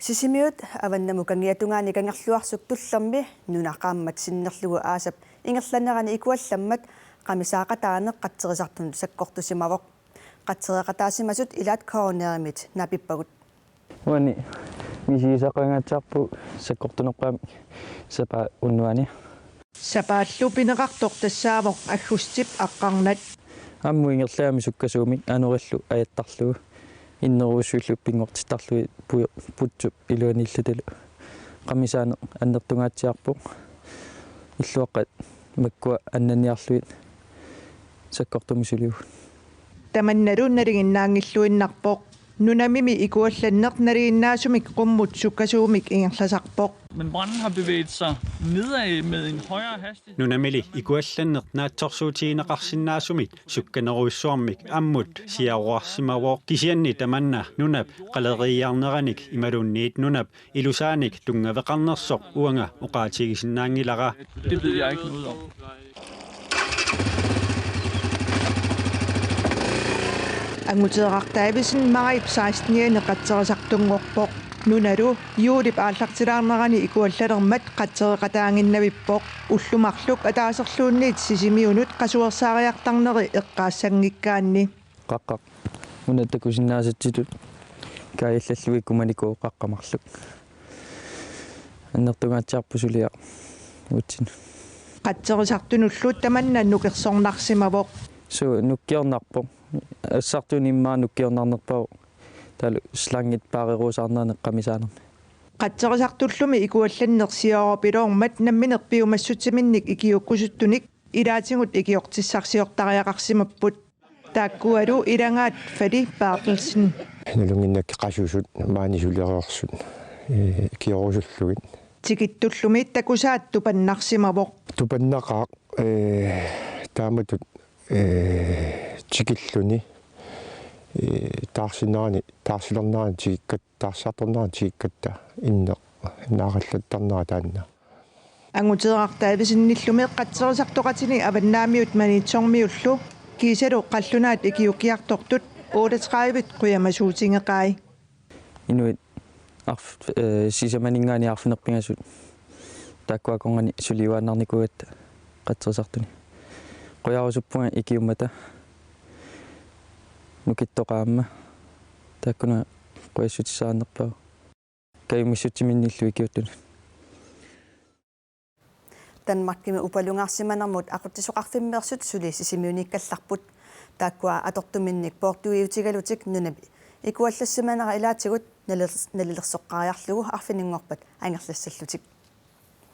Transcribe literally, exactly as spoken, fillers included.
Sisimiut avannamut kangiatungaani Kangerluarsuk Tullermi nuna qaammat sinnerlugu aasap ingerlanerani ikuallammat qamisaaqataaneq qatserisartunut sakkortusimavoq. Qatsereqataasimasut ilaat coronerimit naapippagut. Uani misigisaqangaatsiarpugut sakkortunerpaamik sapaatip unnuani. Sapaallu pineqartoq tassaavoq aggustip aqqarnat. Ammut ingerlagami sukkasuumik anorillu ajattarlugu innerujussuillu pinngortittarlugit pujo-, putsup iluaniillutalu. Qamisaaneq annertungaatsiarpoq. Illuaqqat makkua annanniarlugit sakkortumik sulivugut. Tamannalu nalinginnaanngilluinnarpoq. Nunamimi ikuallanneq nalinginnaasumik qummut sukkasuumik ingerlasarpoq. Men branden har bevæget sig nedad med en højere hastighed. Nunamili ikuallanneq naatsorsuutigineqarsinnaasumik sukkanerujussuarmik ammut siaruarsimavoq, kisianni tamanna nunap qaleriiaarneranik imaluunniit nunap ilusaanik tunngaveqarnersoq uanga oqaatigisinnaanngilara. Det ved jeg ikke noget om. Anguteeraq Davidsen majip sekstenianni qatserisartunngorpoq. Nunalu juulip aallartilaarnerani ikuallalermat qatsereqataaginnavippoq. Ullut marluk ataaserluunniit Sisimiunut qasuersaariartarneri eqqaassanngikkaanni. Qaqqaq. Una takusinnaasatsitut kaajallallugu ikkumanikuuvoq qaqqaq marluk. Annertungaatsiarpoq suliaq uatsinnut. Qatserisartunullu tamanna nukersornarsimavoq. Suu, nukkiornarpoq. Assartuunniit immaqa nukkiornarnerpaavoq. Taavalu slangit paarerusaarnerannik qamisaanermi. Qatserisartullumi ikuallanneq siaruapiloormat nammineq piumassutsiminnik ikiuukkusuttunik ilaatigut ikiortissarsiortariaqarsimapput. Taakkualu ilagaat Fadi Berthelsen. Nalunnginnakku qasusut maani sulereersut, ee, ikiorusullugit. Tikittullumi takusaat tupannarsimavoq. Tupannaqaaq, ee, taamatut, ee, tikilluni, ee, taarsinerani, taarsilernerani tikikkat-, taarsiartornerani tikikkatta inneq naarallattarnera taanna. Anguteeraq Davidsenillumi qatserisartoqatini Avannaamiut Maniitsormiullu kiisalu qallunaat ikiuukkiartortut otteogtredive qujamasuutigeqai. Inuit arf-, ee, sisamaninngaanniit arfineq-pingasut taakkua akornanni suliuaannarnikuugatta qatserisartuni. Qujarusuppunga ikiummata nukittoqaaq aamma. Taakkuna qujassutissaannerpaavoq. Kajumissutsiminiillu ikiuuttunut. Danmarkimi upalungaarsimanermut aqutsisoqarfimmeersut suli Sisimiuniikkallarput. Taakkua atortuminnik poortuiutigalutik nunami ikuallassimanera ilaatigut nalil-, nalilersoqqaariarlugu arfininngorpat angerlassallutik.